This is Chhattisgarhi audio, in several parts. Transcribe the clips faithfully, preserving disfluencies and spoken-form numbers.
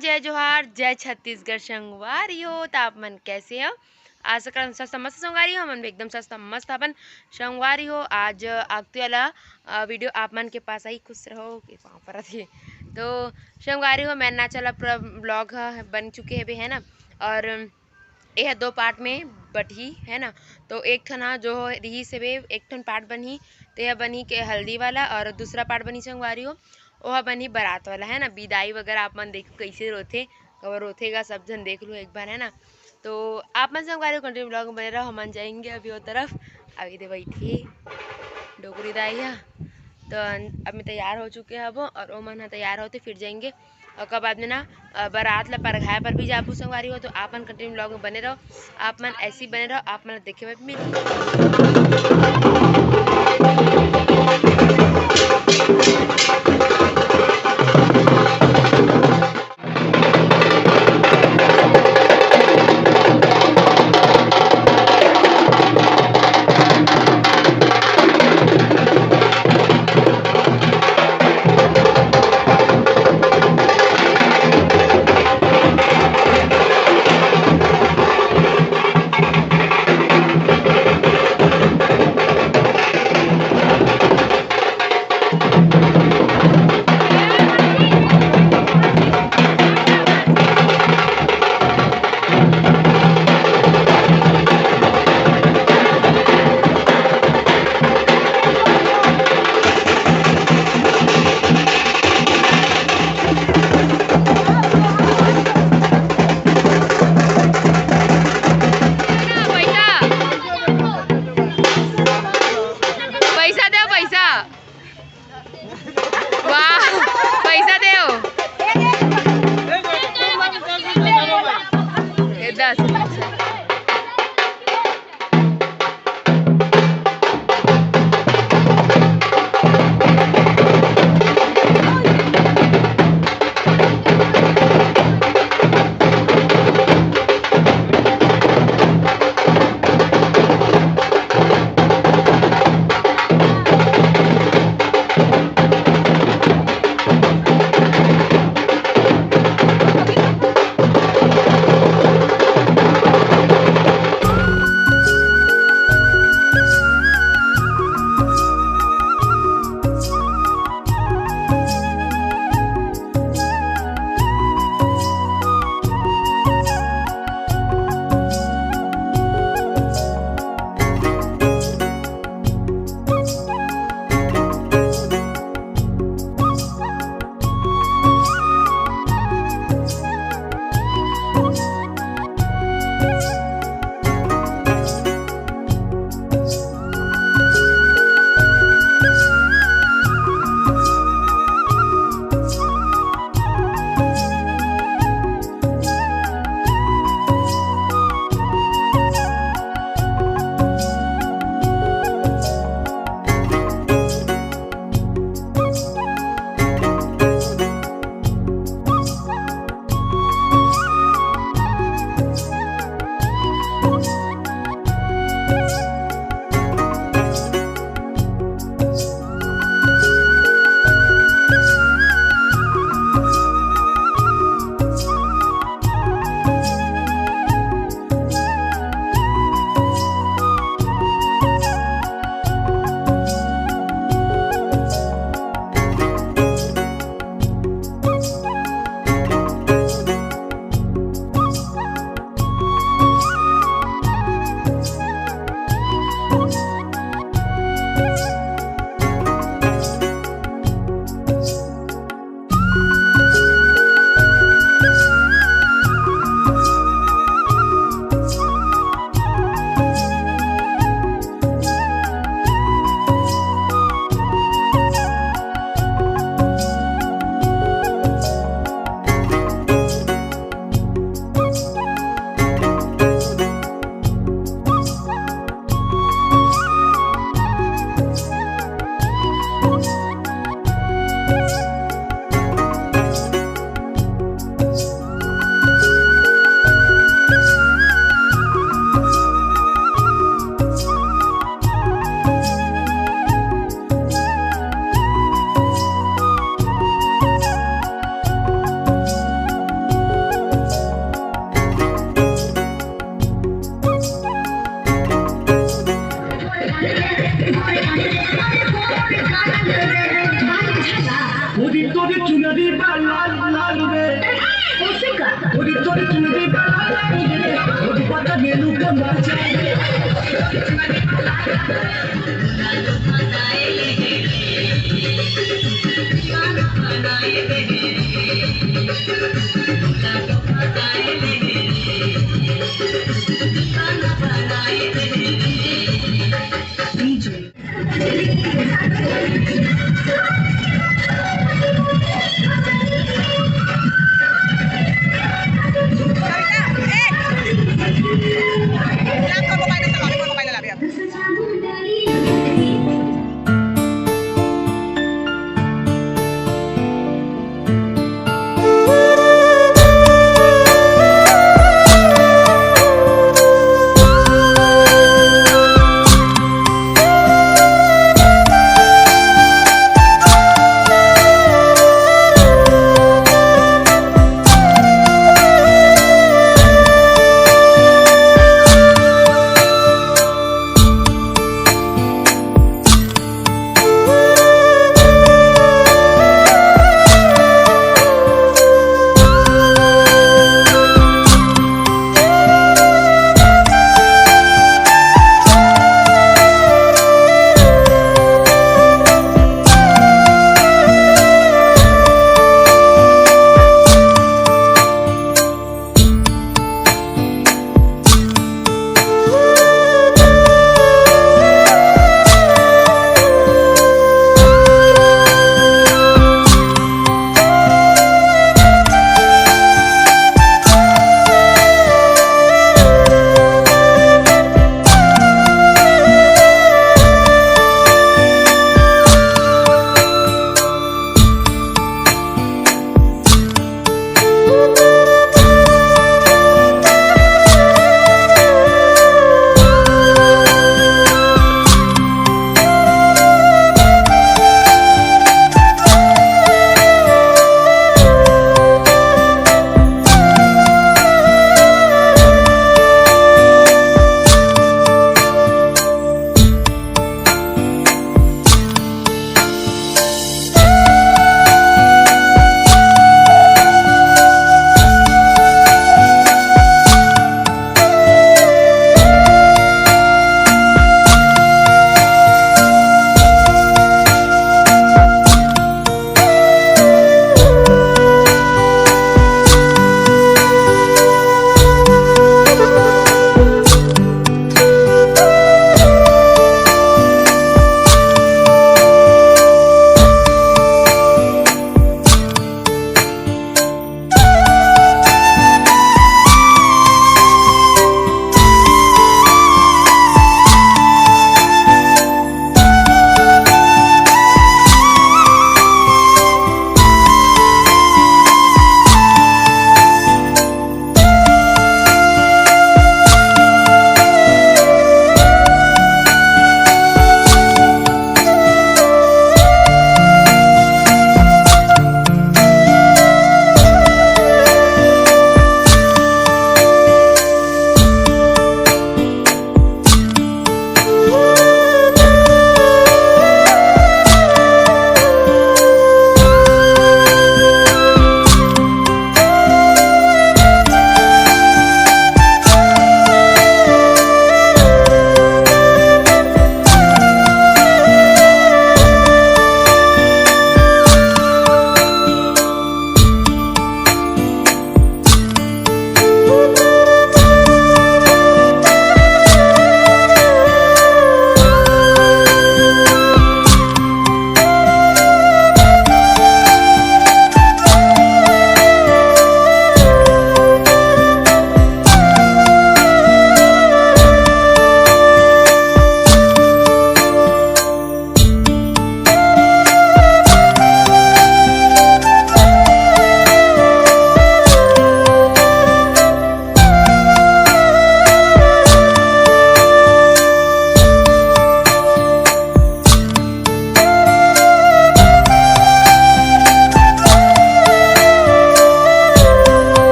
जय जोहार, जय छत्तीसगढ़ संगवारी हो। त आप मन कैसे हो? आशा करन स्वस्थ मस्त संगवारी हो। हमन भी एकदम स्वस्थ मस्त अपन संगवारी हो। आज अक्ति वाला वीडियो आप मन के पास आई। खुश रहो के पाँव परत ही। तो संगवारी हो, मैं ना चला पूरा ब्लॉग ह बन चुके हे बे, है ना। और एह दो पार्ट में बटही, है ना। तो एक ठन ह जो रिहिस हे बे, एक ठन पार्ट बनही, तो यह बनही के हल्दी वाला, और दूसरा पार्ट बनही संगवारी हो, ओह बनही बारात वाला, है ना। बिदाई वगैरह आप मन देखो कैसे रोथे, कबर रोथे गा, सब झन देख लो एक बार, है ना। तो आप मन संगवारी हो कंटिन्यू ब्लॉग में बने रहो। हमन जाएंगे अभी वो तरफ। अभी दे बैठी डोकरी दाई हा। तो अब मैं तैयार हो चुके हबो और ओमन ह तैयार होते फिर जाएंगे। ओकर बाद में ना बारात ला परघाए पर भी जाबो संगवारी हो। तो आप मन कंटिन्यू ब्लॉग में बने रहो। आप मन ऐसे ही बने रहो, आप मन देखे बर मिलही।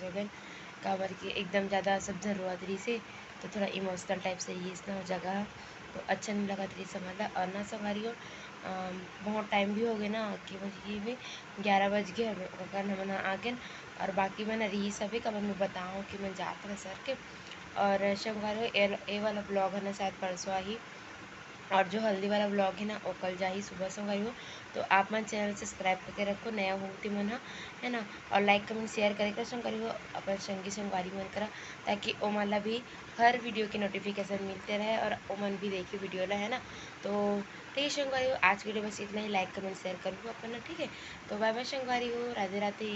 हो गए, काबर कि एकदम ज़्यादा सब झन रोवत रहिस हे, तो थोड़ा इमोशनल टाइप से रहिस ना वो जगह, तो अच्छा नहीं लगत रहिस हमन ला। और ना संगवारी हो, अम, बहुत टाइम भी हो गए ना, कि बज गए भी, ग्यारह बज गए हमें, ओकर हमन आ गए। और बाकी मन रहिस हवे, काबर मैं बताऊँ कि मैं जात रहा सर के। और संगवारी हो, ए, ए वाला ब्लॉग है ना शायद परसों आही, और जो हल्दी वाला ब्लॉग है ना वो कल जाही सुबह संगवारी हो। तो आप मन चैनल सब्सक्राइब करके रखो, नया हो ते मन ह, है ना, और लाइक कमेंट शेयर करे कर संगवारी हो अपन संगी संगवारी मन करा, ताकि ओमन ला भी हर वीडियो के नोटिफिकेशन मिलते रहे और ओमन भी देखे वीडियो ला, है ना। तो ठीक है संगवारी हो, आज की वीडियो बस इतना ही। लाइक कमेंट शेयर करूँ अपन ना, ठीक है। तो बाय बाय संगवारी हो, राधे राधे।